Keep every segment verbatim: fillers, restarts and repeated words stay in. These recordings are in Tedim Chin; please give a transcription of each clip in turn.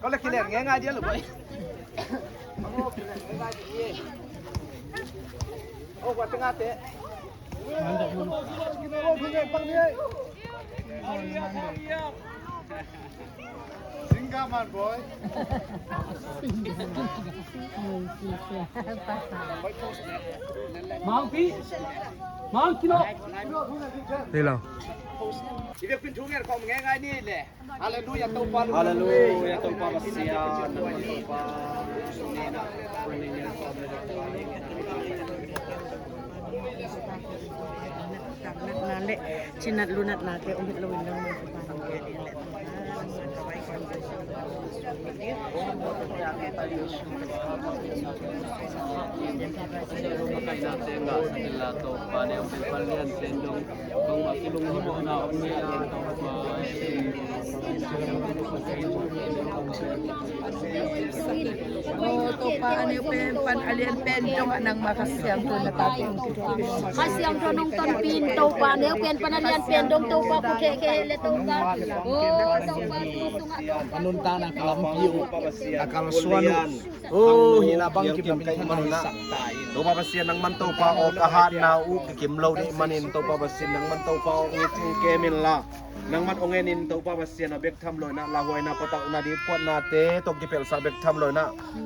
Ko le kilen ngai ngai dia lo boy. Oh, wa tenga te. Singa man boy. Mau pi. Mau kilo. Ni lo. Ibe pin thung er kong ngai ngai ni le. Halleluia, Topa. Halleluia, Topa Pasian. Topa. Natna le cinat lunatnate om het loin nangmah Topa nang pia ding le Topa ne om pia palian sendong. Topa, a neu pen pan a lian pen dongah nangmah Kha Siangtho na ta pen. Kha Siangtho nong tonpih in Topa, a neu pen pan a lian pen dong Topa, ko khehkheh le Topa. O Topa, tu sungah Topa. A nuntakna ka lampi uh, a kalsuan uh. O hih na bang kim lam kai manun ah. Topa Pasian nangman Topa aw ka hatna uh kikim lo dih manin Topa Pasian nangman Topa aw ngicing kemin la. Nangman ong enin Topa Pasian a bek tham loina lauhuaina patauhna diphuatnate tawh kipelhsak bek tham loina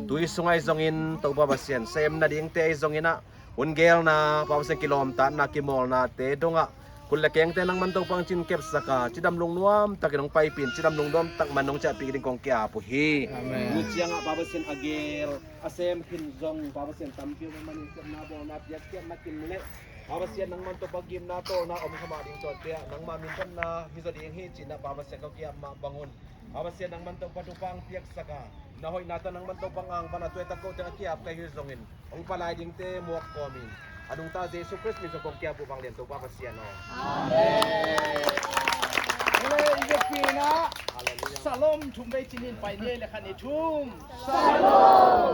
tui sungah i zongin Topa Pasian sem nadingte i zongin ah hun gelna Topa Pasian kilawmtatna kimawlnate dongah khut le kengte nangman Topa ang cin kepsaka cidam lungnuam takin hong paipin cidam lungnuam tak man hong ciahpih ding kong kiap uh hi. Amen. Ni ciangah Topa Pasian a gel a sem khin zong Topa Pasian tampi om manin sepna bawlna piakkhiatna kim leh Topa Pasian nangman Topa gimna tawlna om kha mah ding tuate ah nangmah minthanna hi zaw ding hi cinah Topa Pasian ka kiap mah bangun Topa Pasian nangman Topa thupha ang piaksaka na hoihna tawh nangman Topa ang angpan a tuaitak kote a kiap ka hi zongin hong palai dingte muak kawmin a nungta Jesu Khrist min zong kong kiap uh vanglian Topa Pasian aw. Amen. Halleluia. Shalom thum vei cinin pai ni le khan i thum. Shalom.